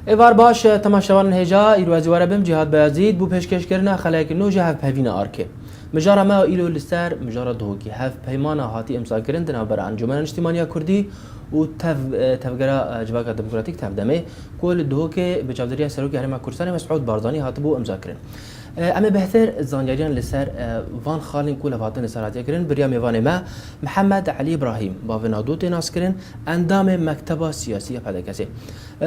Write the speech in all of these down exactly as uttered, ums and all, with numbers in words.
Êvar baş, temaşevanên hêja, îro ez ê were bim Cîhad Beyazît bû pêşkêşkirina xeleyek nû ji hevpeyvîna arkê. Mijara me îro li ser mijara Duhokê, hevpeymana hatî îmzakirin di navbera Encûmena Niştîmaniya Kurdî û tev-, tevgera Civaka Demokratîk, Tevdemê, ku li Duhokê bi çavdêriya Serokê Herêma Kurdistanê Mesûd Barzanî hatibû îmzakirin. Em ê bêhtir zanyariyan li ser van xalên ku levhatin li ser hatiye kirin bi riya mêvanê me Mihemed Elî Îbrahîm, bavê Nado tê naskirin, endamê Mekteba Siyasî ya P D K'ê.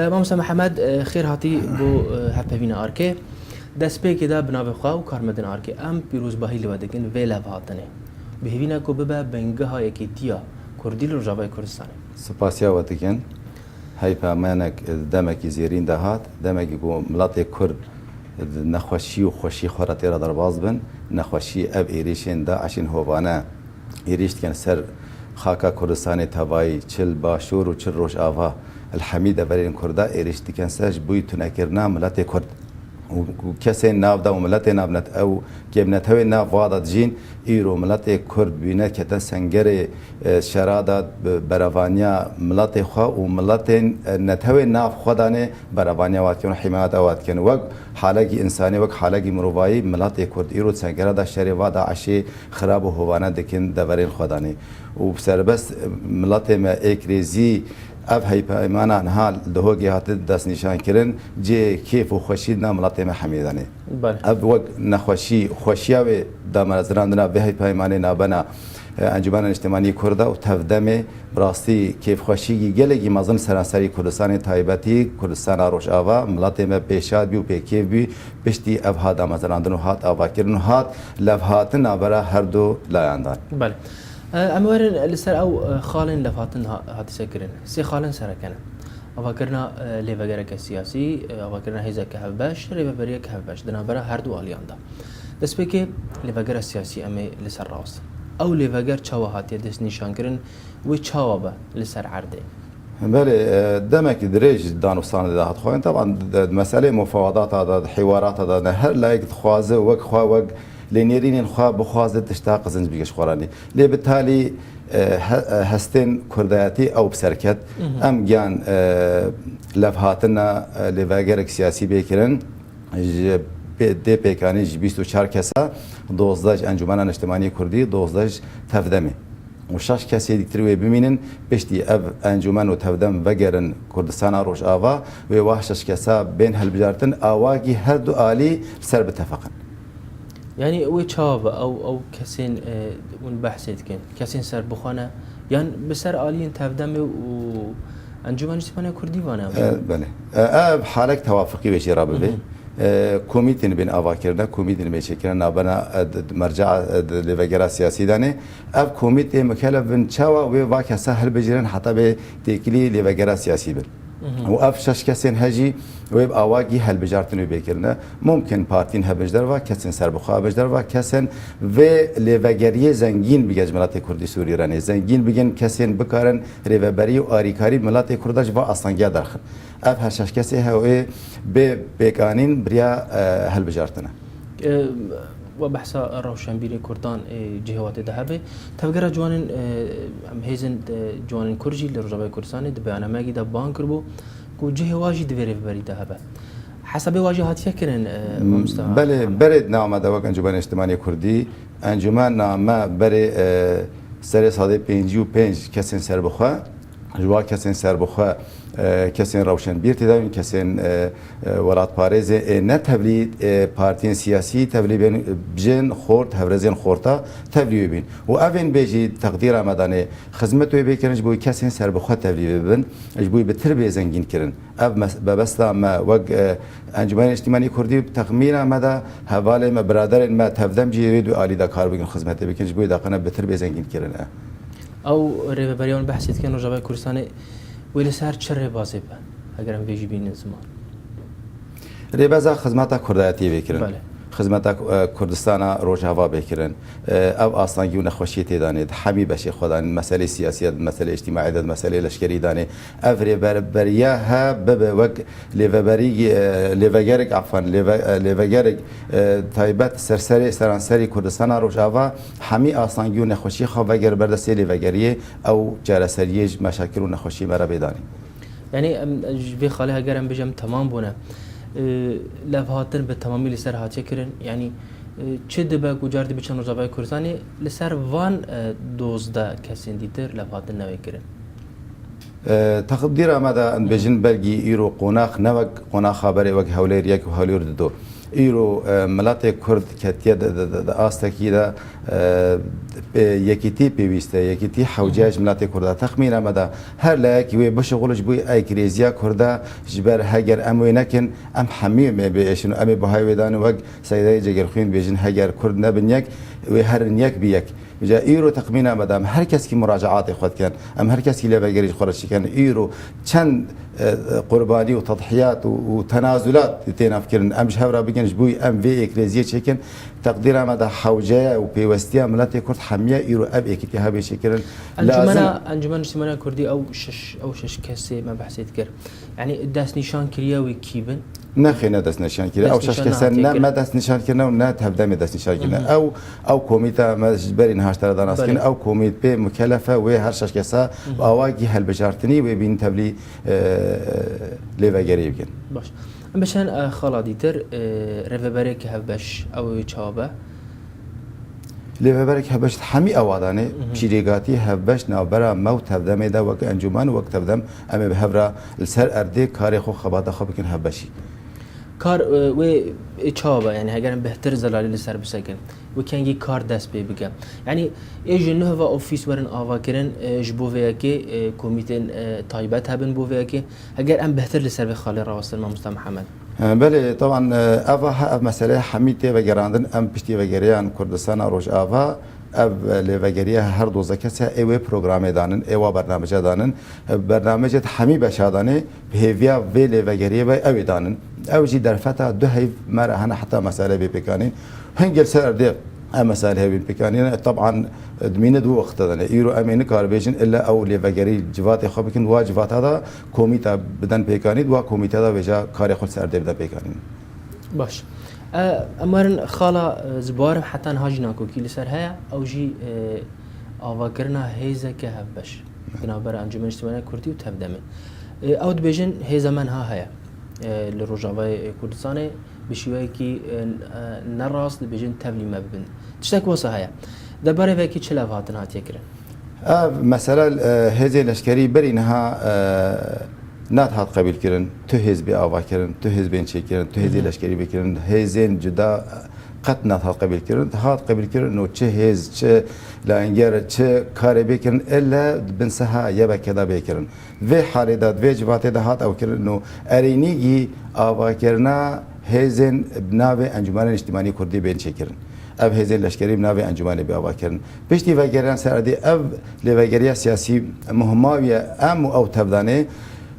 Mamoste Mihemed, xêr hatî bo hevpeyvîna arkê. Destpêkê de bi navê xwe û karmendên arkê em pîrozbahî li we dikin vê levhatinê. Bi hêvî ne ku bibe bingeha yekîtiya Kurdî li Rojavayê Kurdistanê. Spasiya we dikin. Heypeymanek demekî zêrîn de hat, demekî ku miletê Kurd di nexweşî û xweşî xwe re tê re derbas bin, nexweşî ev êrîşên DAIŞ'ên hovane êrîş dikin ser xaka Kurdistanê tevayî, çi li Başûr û çi li Rojava, li hemî deverên Kurda êrîş dikin ser ji bo tunekirina miletê Kurd. Û, û kesên nav de û miletê nav net-, ew kêm netewên nav va de dijîn, îro miletê Kurd bîne kete sengerê, e, şera de bi berevaniya miletê xwe û miletên, e, netewên nav xwe danê berevaniya we dikin û hîmayeta we dikin. Wek halekî însanî, wek halekî mirovayî miletê Kurd îro sengera de şerê va DAIŞ'ê xirab û hovane dikin deverên xwe danê. Û serbest, e, miletê me ê kirêzî Ev heypeymana niha li Duhokê hate destnîşankirin, cihê kêf û xweşî di nav miletê me hemî de ne. Belê. Ev wek nexweşî, xweşiya wê damezrandina vê heypeymanê navbena, e, Encûmena Niştimanî Kurda û Tevdemê bi rastî kêfxweşîkî gelekî mezin seranserî Kurdistanê taybetî Kurdistana Rojava, miletê me pê şad bî û pê kêf bî, piştî ev hat damezrandin û hat avakirin û hat levhatin navbera her du layan dan. Belê. E, em werin li ser ew, e, xalên levhatin ha-, hatîse kirin. Sê xalên sereke ne. Avakirina, e, lêvegereke siyasî, e, avakirina hêzeke hevbeş, rêveberiyeke hevbeş di navbera her du aliyan de. Destpêkê lêvegera siyasî em ê li ser rawestin. Ew lêveger çawa hatiye destnîşankirin, wê çawa be li ser erdê? Belê, e, demekî dirêj danûstana de hat xwendin. Teban, di, di meselê mufawadata de, di hîwarata de, ne her layek dixwaze wek xwe, wek lê nêrînên xwe bixwaze tişta qizinc bike ji xwe re nî. Lê bi talî, e, he-, e, hestên kurdayetî ew bi ser ket. Mhm. Em giyan, e, levhatina, e, lêvegerek siyasî bê kirin. Ji pê-, dê pêkanîn ji bîst û çar kesa, dozdeh ji Encûmena Niştimanî Kurdî, dozdeh ji Tevdemê. Û şeş kesê dîtir wê bimînin, piştî ev encûmen û Tevdem vegerin Kurdistana Rojava, wê wa şeş kesa bên hilbijartin, awakî her du alî li ser bitefiqin. Yanî wê çawa be ew, ew kesên, e, hûn behsê dikin, kesên serbixwe ne, yan bi ser aliyên Tevdemê û Encûmena Niştimanî Kurdî ve ne? E, belê. E, ev halek tewafiqî wê jê re bibe. Hı hı. E, komîtên bên avakirine, komîtên bên çêkirine navbena, e, d-, d-, merce'a, e, d-, lêvegera siyasî danê. Ev komîtê mikelef bin çawa wê va kesa hilbijêrin heta bê têkilî lêvegera siyasî bin. Mhm. Û ev şeş kesên he jî wê bi awakî hilbijartin wê bê kirine. Mumkin partîn hebin ji derva, kesên serbixwe hebin ji derva, kesên vê lêvegeriyê zengîn bike ji miletê Kurdî Sûrî re nê. Zengîn bikin, kesên bikarin rêveberî û arîkarî miletê Kurda ji va astengiya derxin. Ev her şeş kesê he wê bê pêkanîn biriya, e, hilbijartine. E, we behsa rewşenbîrê Kurdan, e, cihê we tê de hebe. Tevgera ciwanên, e, em hêzên, e, ciwanên Kurd jî li Rojavayê Kurdistanê di beyanameyekî de ban kiribû ku cihê wa jî di vê rêveberî de hebe. Hesabê wa jî hatiye kirin, e, mamosta? Belê, berê di nava me de wek Encûmena Niştimanî Kurdî, encûmena me berê, e, serê sedê pêncî û pênc kesên serbixwe, ji wa kesên serbixwe, e, kesên rewşenbîr tê de bin, kesên, e, e, welatparêzê ê ne tevlî, e, partiyên siyasî tevlî bên, e, bijên xort, hevrêzên xorta tevlî wê bîn. Û evên bê jî teqdîra me danê xizmet wê bê kirin, ji bo kesên serbixwe tevlî wê bibin, ji bo bi tir bê zengîn kirin. Ev mes-, mebesta me wek, e, Encûmena Niştimanî Kurdî, texmîna me de hevalê me, biraderên me Tevdem jî wê du alî de kar bikin, xizmetê bikin, ji bo daqine bi tir bê zengîn kirin e. Ew rêveberiya hûn behsê dikin, Rojavayê Kurdistanê wê li ser çi rêbazê be, eger em vê jî bînin ziman? Rêbeza xizmeta kurdayetiyê vê kirin. Belê. Xizmeta, e, Kurdistana Rojava bê kirin. E, ev astangî û nexweşiyê tê danê, di hemî beşê xwe danê, di meselê siyasî de, di meselê îctîmaî de, di meselê leşkerî danê. Ev rêveberiya he bibe wek lêveberî, e, lêvegerek, efwen, lêve-, e, lêvegerek, e, taybet ser serê, seranserî Kurdistana Rojava, hemî astangî û nexweşiyê xwe veger ber destê lêvegeriyê, ew çareseriyê ji meşakil û nexweşiyê me re bê danê. Yanî em ji vê xalê heger em bêjin em temam bûne. E, levhatin bi temamî li ser hatiye kirin. Yanî, e, çi dibe ku car dî biçin Rojavayê Kurdistanê, li ser van, e, dozdeh kesên dîtir levhatin newê kirin? E, teqdîra me de em bêjin belkî îro qonax ne wek qonaxa berê wek Hewlêr yek û Hewlêr du. Îro, e, miletê Kurd ketiye di, di, di, di astekî de, e, pê-, yekîtî pêwîst e, yekîtî hewce ji miletê Kurd e. Texmîna me de her layekî wê bişixule ji bo ew krêziya Kurd e, ji ber heger em wê nekin, em hemî em ê biêşin û em ê bihayê wê dan wek Seydayê Cegerxwîn bêjin, heger Kurd nebin yek, wê herin yek bi yek. Îca îro texmîna me de em her keskî muracaatê xwe dikin, em her keskî lêvegerî ji xwe re çêkin. Îro çend, e, qurbanî û tedhiyat û, û tenazulat tê nav kirin, em ji hev re bigin, ji bo em vê êkrêziyê çêkin. Teqdîra me de hewce ye û pêwestiya miletê Kurd hemiye îro ev êkîtiya hebê çêkirin. Encûmena, lazim. Encûmena Niştimanî Kurdî ew şeş, ew şeş kesê me behsê dikir. Yanî destnîşan kiriye wî kî bin? Nexê, ne destnîşan kiriye. Ew şeş kese ne me destnîşan kirine û ne tevdemê destnîşan kirine. Ew, ew komîta me ji berî niha ji te re danas kirin. Belê. Ew komît pê mukelefe wê her şeş kesa bi awakî helbijartinî wê bînin tevlî, e, lêvegeriyê bikin. Baş. Em bişên, e, xala dîtir, e, rêveberêk hevbeş, ew ê çawa be? Lêveberek hevbeş hemî ewa danê, çîrêgatî hevbeş navbera me û tevdemê de wek encûmen û wek tevdem em ê bi hev re li ser erdê karê xwe, xebata xwe bikin hevbeşî. Kar, e, wê ê çawa be? Yanî heger em bêhtir zelalî li ser bisekin, wê kengî kar dest pê bike? Yanî ê ji nuh ve ofîs werin avakirin, e, ji bo vê yekê, e, komîtên, e, taybet hebin bo vê yekê. Heger em bêhtir li ser vê xalê rawestin, Mamosta Mihemed. E, belê, teban, e, eva he, ev mesele hemî tê vegerandin. Em piştî vegeriyan Kurdistana Rojava, ev lêvegeriya her dozdeh kes e, ê wê programê danin, ê wa bernamece danin. E, bernamecê di hemî beşa danê, bi hêviya vê lêvegeriyê ve ew ê danin. Ew jî derfeta du heyv me re hene heta mesele bê pêkanîn. Hingê li ser erdê em mesele hevîn pêkanîne. Teban, e, dimîne di wexta de ne. Îro em ê nikare bêjin, illa ew lêvegerî civatê xwe bikin. Wa civata de komîta biden pêkanî, wa komîta de vêca karê xwe li ser erdê biden pêkanîn. Baş. E, em werin xala, e, zibarim heta niha jî nakokî li ser heye. Ew jî, e, avakirina hêzeke hevbeş di navbera Encûmena Niştimanî Kurdî û tevdemê. E, ew dibêjin hêza me niha heye, e, li Rojavayê Kurdistanê. Bi şêweyekî, e, e, ne rast dibêjin tevlî me bibin. Tiştek wisa heye. Derbarê vekî çi levhatin hatiye kirin? Ev mesele, e, hêzên leşkerî berî niha, e, nedihat qebîl kirin. Tu hêz bê ava kirin, tu hêz bên çêkirin, tu hêzê leşkerî bê kirin, hêzên cuda qet nedihat qebîl kirin. Dihat qebîl kirin û çi hêz, çi layenger, çi karê bê kirin, ille di bin seha yebeke de bê kirin. Vê halê de, di vê civatê de hat ew kirin û erênîgî avakirina hêzên bi navê Encûmena Niştimanî Kurdî bên çêkirin. Ev hêzên leşkerî bi navê encûmenê bê avakirin. Piştî vegeriyan ser erdê ev lêvegeriya siyasî muhima wî ye, em û ew tevdanê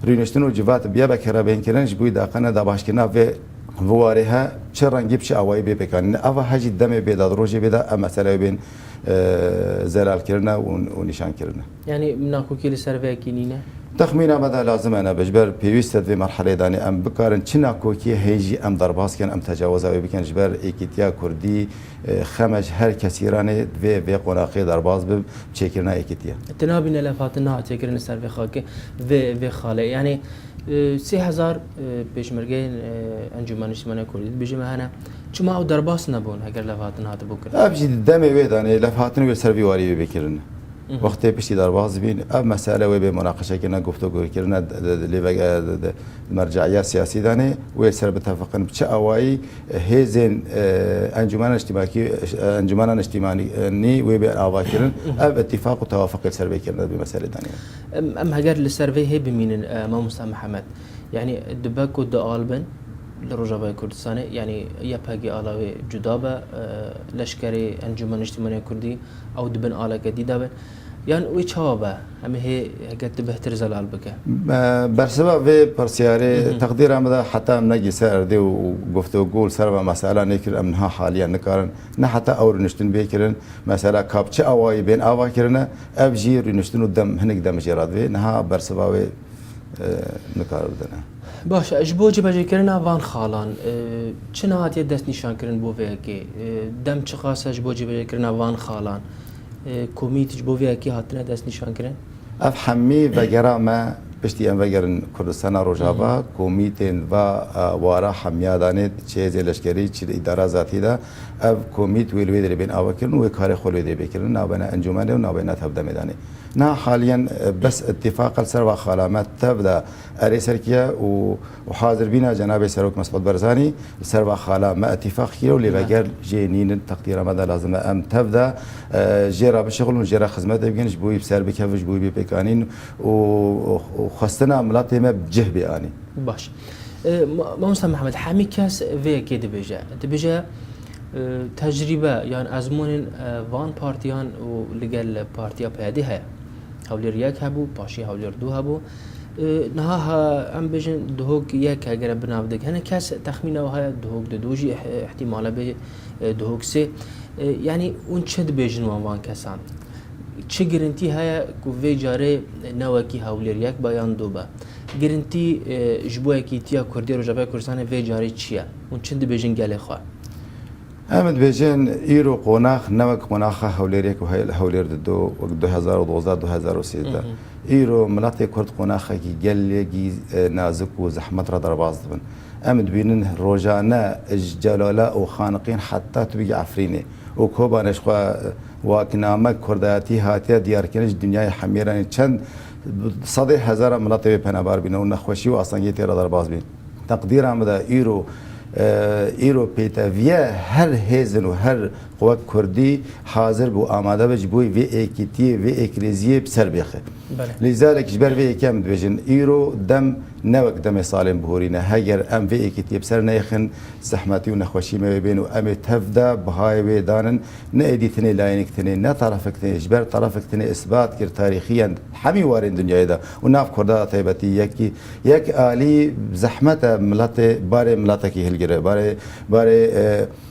rûniştin û civat bi yebeke re bên kirin, ji bo daqene dabaşkirina vê, vê warê he çi rengî bi çi awayî bê pêkanîn. Eva he jî demê bê de, di rojê bê de ev mesele bên, e, zelalkirine û, û nîşankirine. Yanî nakokî li ser vê yekê nîne? Texmîna me de lazim e nebe, ji ber pêwîst e di vê merhelê de em bikarin çi nakokiyê heye jî em derbas kin, em tecawiza wê bikin, ji ber êkîtiya Kurdî, e, xem e ji her kesî re ne, vê, vê qonaxê derbas bi çêkirina êkîtiye. Tu nabîne levhatin nehatiye kirin li ser vê xakê, vê, vê xalê. Yanî, e, sê hezar, e, pêşmergeyên, e, Encûmena Niştimanî Kurdî dibêjin me hene. Çima ew derbas nebûn heger levhatin hatibû kirin? Ev jî di demê wê de ne, levhatin wê ser vî warî wê bê kirin. Wextê piştî derbas dibîn, ev mesele wê bê munaqeşe kirine, guftûgû kirine, di, di, di, lêvege-, di, di, di merce'iya siyasî de ne, wê ser bitefiqin bi çi awayî, e, hêzên, e, Encûmena Niştimakî-, e, Encûmena Niştimanî wê bê ava kirin. Ev îtîfaq û tewafuqê li ser bê kirine di vê meselê de ne. Em, em heger li ser vê hê bimînin, e, Mamosta Mihemed, yanî dibe ku du al bin li Rojavayê Kurdistanê, yanî Y P G ala wê cuda be, e, leşkerê Encûmena Niştimanî Kurdî, ew di bin aleke dî de bin. Yan wê çawa be? Em ê hê heke tu bêhtir zelal bike. Me bersiva vê pirsiyarê, Hı hı. teqdîra me de heta em negî ser erdê û guftûgû li ser ve mesela nekir, em niha haliyen nikarin. Ne heta ew rûniştin bê kirin. Mesela ka bi çi awayî bên ava kirine, ev jî rûniştin û dem, hinek dem jê re divê. Niha bersiva wê, e, nikare bidine. Baş e, ji bo cîbecêkirina van xalan, e, çi nehatiye destnîşankirin bo vê yekê? E, dem çiqas e ji bo cîbecêkirina van xalan? E, komît ji bo vê yekê hatine destnîşankirin? Ev hemî vegera me, piştî em vegerin Kurdistana Rojava, Hı hı. komîtên va, e, wara hemiya danê, çi hêzê leşkerî, çi li îdara zatî de, ev komît wê li wê derê bên ava kirin û wê karê xwe li wê derê bê kirin, nabêne encûmenê û nabêne tevdemê danê. Niha haliyen, e, bes îtîfaq li ser va xala me tev de erê ser kiye û, û hazirbîna Cenabê Serok Mesûd Barzanî li ser va xala me îtîfaq kiriye û lê Belê. veger jê nînin, teqdîra me de lazim e em tev de, e, jê re bişixulin û jê re xizmetê bikin, ji bo wî bi ser bikevin, ji bo wî bê pêkanîn û, û, û xwestina miletê me bi cih bê anîn. Baş. E, ma-, Mamosta Mihemed, hemî kes vê yekê dibêje. Dibêje, e, tecrîbe yan ezmûnên, e, van partiyan û li gel Partiya P Y D heye. Hewlêr yek hebû, paşê Hewlêr du hebû. E, niha ha, em bêjin Duhok yek e, gere bi nav dik. Hinek kes texmîna wî heye, Duhok du jî îh-, îhtîmale bê, e, Duhok sê. E, yanî hûn çi dibêjin wan van kesan? Çi girintî heye ku vê carê ne wekî Hewlêr yek be yan du be? Girintî, e, ji bo yekîtiya Kurdî Rojavayê Kurdistanê vê carê çi ye? Hûn çi dibêjin gelê xwe? Em dibêjin, îro qonax ne wek qonaxa Hewlêr yek û Hewl-, Hewlêr du, wek du hezar û dozdeh, du hezar û sêzdeh. Mhm. Îro miletê Kurd qonaxekî gelekî, e, nazik û zehmet re derbas dibin. Em dibînin rojane ji Celala û Xaniqîn heta tu bigî Efrînê û Kobanê ji xwe, e, wekî name Kurdayetî hatiye diyarkirin ji dinyayê hemî re, çend sedê hezara miletê wê penaber bîne û nexweşî û astengiyê tê re derbas bîn. Teqdîra min de îro, e, îro pêteviye her hêzin û her quwet kurdî hazir bû, amade be ji bo vê êkîtiyê, vê êkrêziyê bi ser bêxe. Belê. Lîzalek ji ber vê yekê em dibêjin, îro dem ne wek demê salên bihorî ne. Heger em vê êkîtiyê bi ser neyxin, zehmetî û nexweşî me wê bên û em ê tev de bihayê wê danin, ne êdî tinê layînik tinê, ne tarafek tinê, ji ber tarafek tinê isbat kir tarîxiyen hemî warên dinyayê de û nav Kurda de taybetî yekî, yek alî zehmet e miletê, barê miletekî hilgire, barê, barê,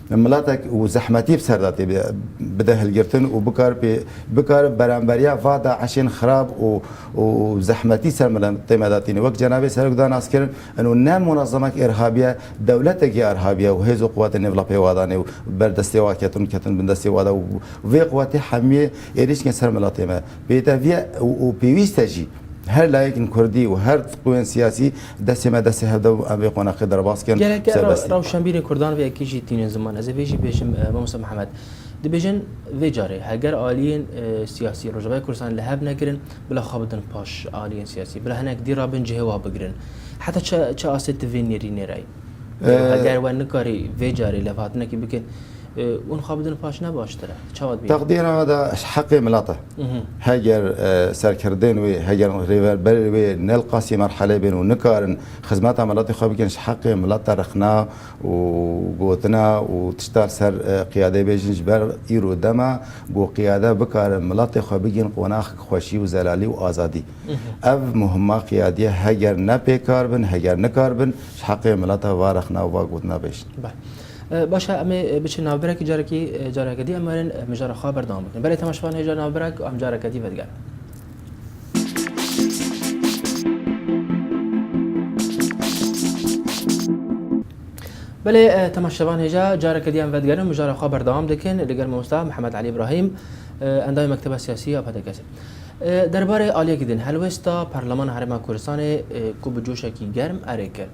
e, miletek û zehmetî bi ser de tê bide, bide hilgirtin û bikar pê, bikar beremberiya va DAIŞên xirab û, û zehmetî ser miletê me de tîne. Wek Cenabê Serok da nas kirin, eno ne munezemek irhabiye, dewletekî irhabiye û hêz û quwetên nêvla pê wa danê û ber destê wa ketin, ketin bin destê wa de û vê quwetê hemiyê êrîş dikin ser miletê me. Pêteviye û, û pêwîst e jî her layekên kurdî û her quwên siyasî destê me destê hev de û em vê qonaxê derbas kin. Gereke ser ra-, destê. Rewşenbîrên Kurdan vê yekê jî tînin ziman. Ez ê vê jî bêjim, e, Mamosta Mihemed. Dibêjin vê carê heger aliyên, e, siyasî Rojavayê Kurdistan li hev negirin, bila xwe bidin paş aliyên siyasî. Bila hinek dî rabin cihê wa bigirin. Heta çi, çi astê tu vê nêrînê re yî? E, Heger we nikarî vê carê levhatinekî bikin, e, hûn xwe bidin paş ne baştir e? Çawa dibînin? Teqdîra me de ji heqê milet e. Mhm. Heger, e, serkirdên wê, heger rêveberê wê ne li qasî merhelê bên û nikarin xizmeta miletê xwe bikin, ji heqê milet e rexna û gotina û tişta li ser, e, qiyadê bêjin, ji ber îro dema ku qiyade bikarin miletê xwe bigin qonaxek xweşî û zelalî û azadî. Mhm. Ev muhima qiyadiyê heger ne pêkar bin, heger nikar bin, ji heqê mileta va rexna û va gotina bêjin. Belê. E, baş e, em ê, e, biçin navberekî carekî, e, careke dî em werin, e, mijara xwe berdewam bikin. Belê temaşevan hêja navberek, em careke dî vedigerin. Belê, e, temaşevan hêja careke dî em vedigerin, mijara xwe berdewam dikin. Li gel mamosta Mihemed Elî Îbrahîm, e, endamê Mekteba Siyasî ya P D K S. E, derbarê aliyekî din, helwesta Parlemana Herêma Kurdistanê, e, ku bi coşekî germ erê kir,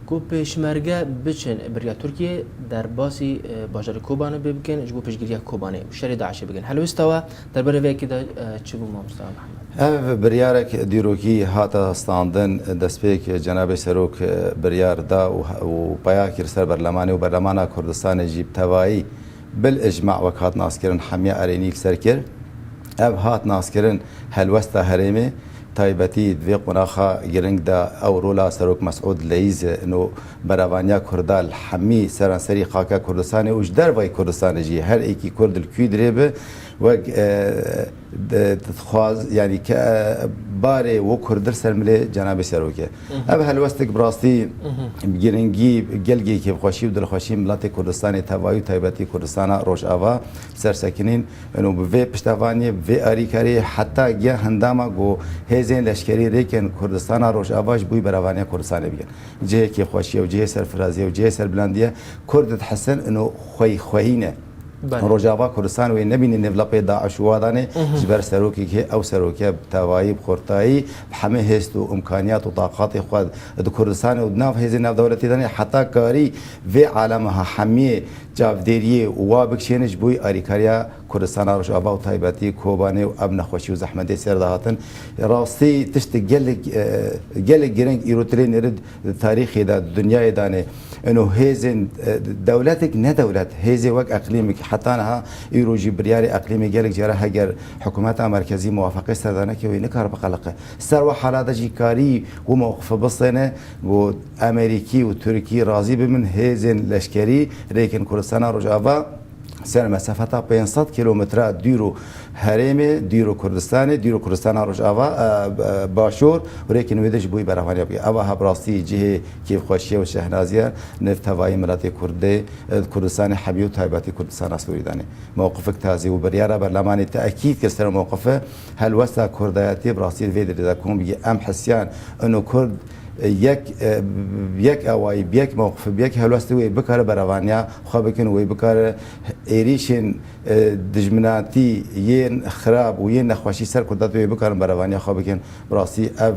ku pêşmerge biçin bi riya Tirkiyê derbasî, e, bajarê Kobanê bê bikin, ji bo piştgiriya Kobanê û şerê DAIŞê bikin. Helwesta we derbarê vê yekê de, e, çi bû, mamosta Mihemed? Ev biryarek dîrokî hate standin, destpêk Cenabê Serok, e, biryar da û, û peya kir ser berlemanê û berlemana Kurdistanê jî bi tevayî bil îcma wek hat naskirin hemiya erênî li ser kir. Ev hat naskirin helwesta herêmê, taybetî di vê qonaxa giring de ew rola Serok Mesûd Leyîz ino berevaniya Kurda li hemî seranserî xaka Kurdistanê û ji dervayî Kurdistanê jî her êkî Kurd li kû dirê bi wek, e, Di-, dixwaz, yanî ke, e, barê wo kurdir ser milê cenabê serokê. Ev helwestek bi rastî giringî, gelgê kêfxweşî û dilxweşî miletê Kurdistanê tevayî û taybetî Kurdistana Rojava ser sekinîn. Ino bi vê piştevaniyê, bi vê arîkariyê heta giya hindama ku hêzên leşkerî rêkên Kurdistana Rojava ji bo berevaniya Kurdistanê bikin. Cihê kêfxweşiyê û cihê serfiraziyê û cihê serbilandiye Kurd dihisin ino xweyî xweyî ne. Belê. Rojava Kurdistan wê nebînî nêv lepê DAIŞ û wadanê ji ber serokekê, ew seroke bi tevayî, bi xurtayî, bi hemî hêst û imkaniyat û taqatê xwe di Kurdistanê û di nav hêzên navdewletî de ne, heta karî vê alema ha hemiyê çavdêriyê û wa bikişêne ji bo arîkariya Kurdistana Rojava û taybetî Kobanê û ev nexweşî û zehmetê ser de hatin. Rastî tiştek gelek, e, gelek giring îro tilê nêrit di tarîxê de, di dinyayê de ne. Ino hêzên, e, dewletek ne dewlet, hêzê wek eqlîmek, heta niha îro jî biryarê eqlîmê gelek cara heger hikûmeta merkezî muwafeqê ser de neke, wê nikare biqeleqe. Ser wa hala de jî karî û mewqife bistêne, û Amerîkî û Tirkî razî bibin hêzên leşkerî rêkên Kurdistana Rojava ser mesafeta pênc sed kîlometre dûr û herêmê, dûr û Kurdistanê, dûr û Kurdistana Rojava, e, e, Başûr û rêkên wê de ji bo berevaniya bike. Eva ha bi rastî cihê kêfxweşiyê û şehnaziye nêv tevayî miletê Kurdê, e, Kurdistanê hemî û taybetî Kurdistana Sûrî danê. Mewqifek tazî û biryara berlemanê tekîd kir ser mewqife helwesta Kurdayetiyê bi rastî vê derê de kom bigê. Em hisiyan ino Kurd yek, e, yek awayî, bi yek mewqif, bi yek helwestê wê bikare berevaniya xwe bikin, wê bikare êrîşên, e, dijminatî yên xirab û yên nexweşî ser Kurdatê wê bikarin berevaniya xwe bikin. Bi rastî ev,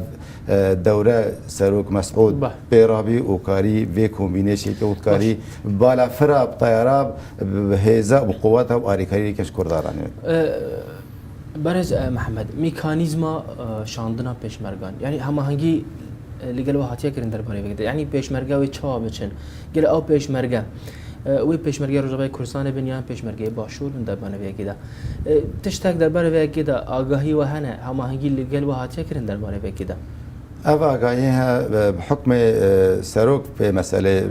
e, dewre Serok Mesûd Bah. pê rabî û karî vê kombîneşê ke û karî Baş. balafira, bi teyara, bi hêza, bi quweta û arîkarî rêkên ji Kurdan re anî. E, Berêz, e, Mihemed, mekanîzma, e, şandina pêşmergan, yanî hemahengî, e, li gel we hatiye kirin derbarê vê de. Yanî pêşmerge wê çawa biçin? Gel ew pêşmerge, e, wê pêşmergeya Rojavayê Kurdistanê bin yan pêşmergeyê Başûr bin derbarê vê yekê de? E, tiştek derbarê vê yekê de agahî we hene, hemahengî li gel we hatiye kirin derbarê vê yekê de? Ev agahî he, e, bi hukmê, e, serok pê meselê, e,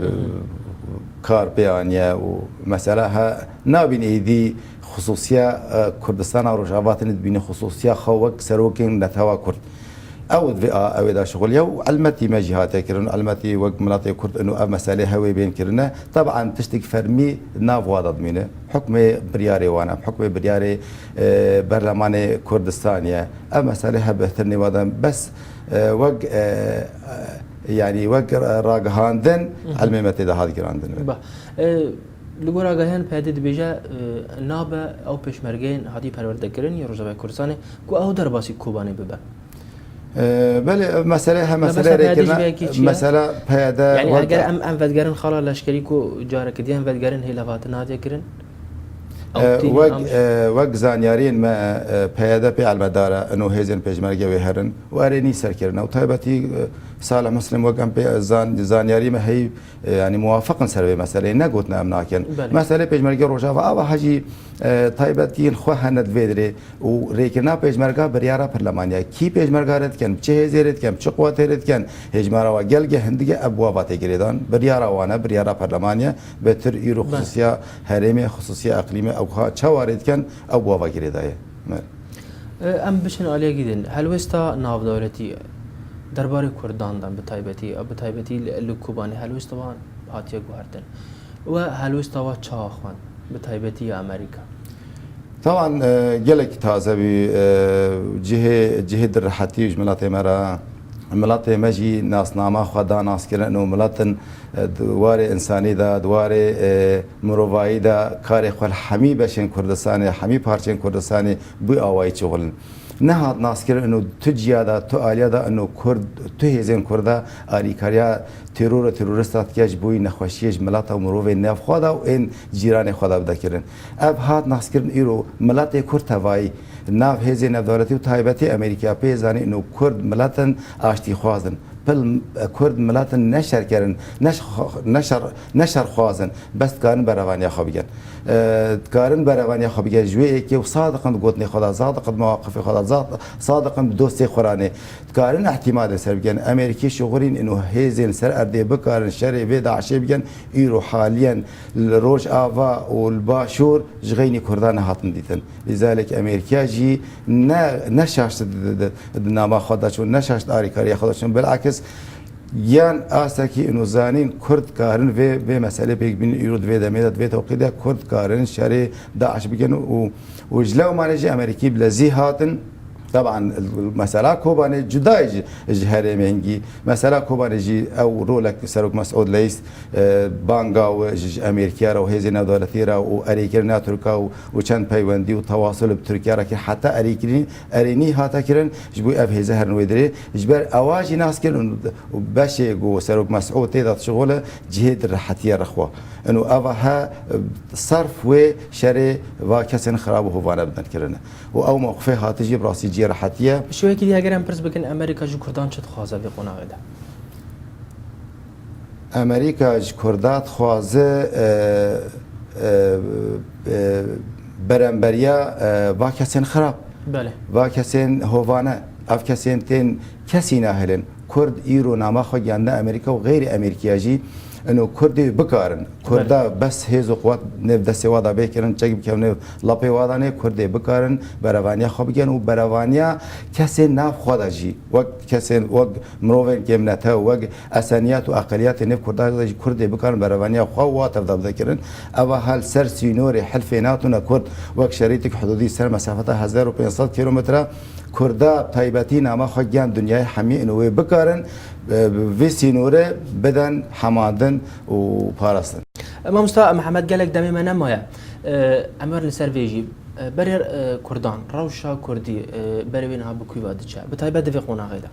kar pê aniye û mesela he nabîn êdî xisûsiya, e, Kurdistana Rojava tenê dibîne xisûsiya xwe wek serokên netewa Kurd. Ew di vê a, ew ê de şixuliye û elmetî me jî hatiye kirin, elmetî wek miletê Kurd ino ev meselê hewê bên kirine. Teban tiştek fermî nav wa de dimîne. Hukmê biryarê wan e, hukmê biryarê, e, berlemanê Kurdistanê ye. Ev meselê he bêhtir nêva de bes, e, wek, e, e, yanî wek ragihandin Hı hı. elmê me tê de hat girandin. Ba, e, Li gor agahiyan P Y D dibêje, e, nabe ew pêşmergeyên hatî perwerdekirin ya Rojavayê Kurdistanê ku ew derbasî Kobanê bibe. E, belê, ev mesele he, mesele rêkirina, mesela P Y D, yanî eger em, em vedigerin xala leşkerî ku careke dî em vedigerin hêlevhatin hatiye kirin. E, wek, e, wek zanyariyên me, e, P Y D pê elmedar e, ino hêzên pêşmerge wê herin û erê nî serkirine û taybetî, e, Salih Muslim wek em pê zan-, zanyarî me heyî e, yanî muwafiq in ser vê meseleyê, ne gotin em nakin. Belê. Meselê pêşmergê Rojava ava hejî, e, taybetiyên xwe hene di vê dirê û rêkirina pêşmerga biryara perlemaniye. Kî pêşmerga rê dikin, bi çi hêzê rê dikin, bi çi quwetê rê dikin, hêjmara wa gelge hindik e, ev bi wa va tê girêdan. Biryara wan e, biryara perlemaniye, bêtir îro Belê. xisûsiya herêmê, xisûsiya eqlîmê, ew ha çawa rê dikin, ew bi wa va girêdaye. Belê. E, em biçin aliyekî din. Helwesta navdewletî derbarê Kurdan de bi taybetî, bi taybetî li, li Kobanê helwesta wan hatiye guhertin. We helwesta wa çawa xwend? Bi taybetî ya Amerîka. Teban, e, gelek taze bî, e, cihê, cihê di rehetî ji miletê me re, miletê me jî nasnama xwe da naskirin û miletin, e, di warê însanî de, di warê, e, mirovayî de karê xwe li hemî beşên Kurdistanê, hemî parçeyên Kurdistanê bi awayî çixulin. Nehat naskirin ino tu ciya de, tu aliya de ino Kurd, tu hêzên Kurda alîkariya teror û terorista dike ji bo nexweşiyê ji mileta û mirovên navxwe de û ên cîranê xwe de bide kirin. Ev hat naskirin îro miletê Kurd tevayî nav hêzên navdewletî û taybetî Amerîka pê zanî ino Kurd miletin aştîxwaz in. Pil, e, Kurd miletin ne şerkerin, ne ş-, ne şer, ne şerxwaz in, bes dikarin berevaniya xwe bikin. e, dikarin berevaniya xwe bigerin ji wê êkê û sadiqin di gotinê xwe de, sadiqin di mewaqifê xwe de, za-, sadiqin bi dostê xwe re ne. Dikarin îtimadê ser bigerin. Amerîkî şixulîn û hêzên li ser erdê bikarin şerê vê DAIŞê bigerin, îro haliyen li Rojava û li Başûr ji xeynî Kurdan nehatin dîtin. Lîzalek Amerîkiya jî ne, ne şaş di, di, di, di nama xwe de çûn, ne şaş di arîkariya xwe de çûn. Bilakis yan astekî û zanîn Kurd karin vê, vê meselê pêk bînin. Îro di vê demê de, di vê tewqî de Kurd karin şerê DAIŞ bikin û, û ji Lewmanê jî Amerîkî bilezî hatin. Teban, mesela Kobanê cuda ye ji, ji herêmê hingî. Mesela Kobanê jî ew rolek Serok Mesûd Leîs, e, banga wî ji, ji Amerîkiya re û hêzên navdewletî re û erêkirina Tirka û, û çend peywendî û tewasul bi Tirkiya re kir. Heta erêkirî-, erênî hate kirin, ji bo ev hêze herin wê dirê. Ji ber ewa jî nas kirin û, û beşê ku Serok Mesûd tê de dişixule cihê di rehetiye re xwe. Ino eva he, e, serf wê şerê va kesên xirab û hovane bidin kirine. Û ew mewqifê hate jî bi rastî cihê rehetiye. Bi şêweyekî dî heger em pirs bikin, Amerîka ji Kurdan çi dixwaze vê qonaxê de? Amerîka ji Kurda dixwaze, e, e, e, beremberiya, e, va kesên xirab, Belê. va kesên hovane, ev kesên tên kesî nahêlin. Kurd îro nama xwe giyandine Amerîka û xeyrî Amerîkiya jî ino Kurdê bikarin. Kurda Belê. bes hêz û quwet nêv destê wa da bê kirin, çek bikevin nêv lapê wa da nê, Kurdê bikarin berevaniya xwe bigerin û berevaniya kesên nav xwe de jî, wek kesên, wek mirovên kêmnetew, wek eseniyet û eqeliyetê nêv Kurda de jî Kurdê bikarin berevaniya xwe û wa tevda bide kirin. Eva hal ser sînorê Hilfê NATO ne Kurd wek şerîtik hududî ser mesafeta hezar û pênc sed kîlometre Kurda taybetî nama xwe giyan dinyayê hemî ino wê bikarin, e, vê sînorê biden hemandin û parastin. Mamosta Mihemed, gelek demê me nemaye. E, em werin li ser vê jî. E, berê, e, Kurdan, rewşa Kurdî, e, berê wê niha bi kû ve diçe? Bi taybet di vê qonaxê de.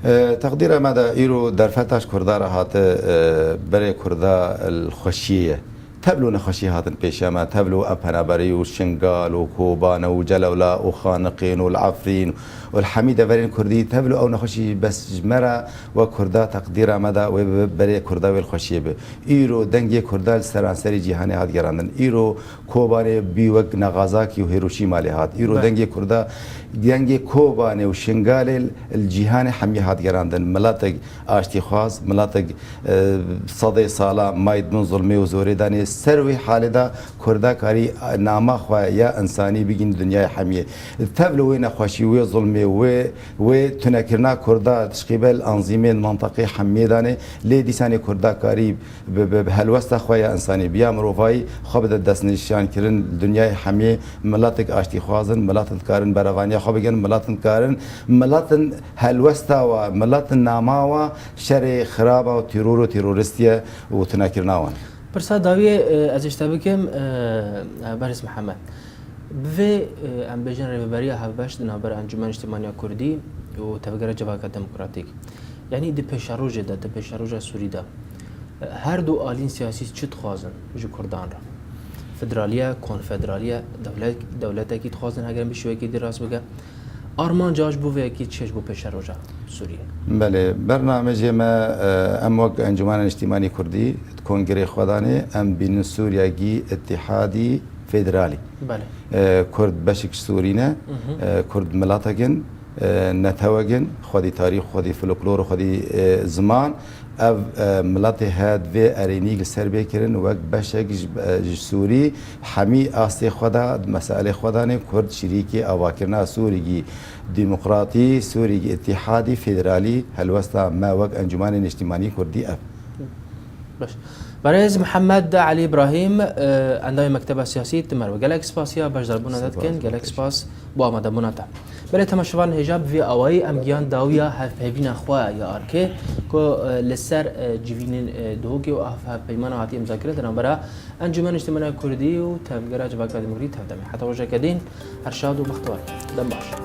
E, teqdîra me de îro derfeta ji Kurda re hate, e, berê Kurda li xweşiyê ye. Tevlo nexweşî hatin pêşiya me, tevlo ev penaberî û Şingal û Koban û Celewla û Xaniqîn û li Efrîn û li hemî deverên Kurdî, tevlo ew nexweşî bes ji me re wek Kurda teqdîra me de wê bibe berê Kurda wê li xweşiyê be. Îro dengê Kurda li seranserî cîhanê hat gerandin. Îro Kobanê bî wek Nagazakî û Hiroşîma lê hat. Îro Be. dengê Kurda, dengê Kobanê û Şingalê li, li cîhanê hemî hat gerandin. Miletek aştîxwaz, miletek, e, sedê sala mayî di bin zulmê û zorê de ne. Ser wê halê de Kurda karî nama xwe ya însanî bigîn dinyayê hemiyê. Tevlo wê nexweşî, wê zulmê, wê, wê tunekirina Kurda tişqîbel anzîmên mintaqê hemiyê de ne. Lê dîsanê Kurda karî bi, bi, bi helwesta xwe ya însanî, bi ya mirovayî xwe bide destnîşankirin li dinyayê hemiyê. Miletek aştîxwaz in, miletin dikarin berevaniya xwe bigirin, miletin dikarin, miletin helwesta we, miletin nama we şerê xiraba û teror û terorîstiye û tunekirina wan. Pirsa dawiyê, e, ez ê ji te bikim, e, e, Berêz Mihemed. Bi vê, e, em bêjin rêveberiya hevbeş di navber Encûmena Niştimaniya Kurdî û Tevgera Civaka Demokratîk, yanî di pêşerojê de, di pêşeroja Sûrî de, e, her du alîn siyasî çi dixwazin ji Kurdan re? Federaliye, konfederaliye, dewlet, dewletekî dixwazin, heger em bi şêwekî dî rast bike. Armanca ji bo vê yekê çi ye ji bo pêşeroja Sûriyê? Belê, bernamejê me, e, em wek Encûmena Niştimanî Kurdî di kongrê xwe de ne, em bînin Sûriyekî îtîhadî federalî. Belê. E, Kurd beşek ji Sûrî ne, Mhm. e, Kurd miletek in, e, netewek in, xwedî tarîx, xwedî folklor, xwedî, e, ziman. Ev, e, miletê heye divê erênî li ser bê kirin wek beşek ji, e, ji Sûrî hemî astê xwe de, di meselê xwe de ne. Kurd şirîkê avakirina Sûrîkî demokratî, Sûrîkî îtîhadî, federalî helwesta me wek Encûmenê Niştimanî Kurdî ev. Baş. Berêz Mihemed Elî Îbrahîm, e, endamê Mekteba Siyasî, tu me re gelek spasiya beşdarbûna te dikin, Spas, gelek baş. spas bo amadebûna te. Belê temaşevan hêja bi vî awayî em giyan dawiya hevpeyvîna xwe ya arkê ku, e, li ser, e, civînên, e, Duhokê û ev hevpeymana hatî îmzakirin di navbera Encûmena Niştimaniya Kurdî û Tevgera Civaka Demokratî, TEV-DEMê. Heta rojeke dîn, her şad û bextewar. Dem baş.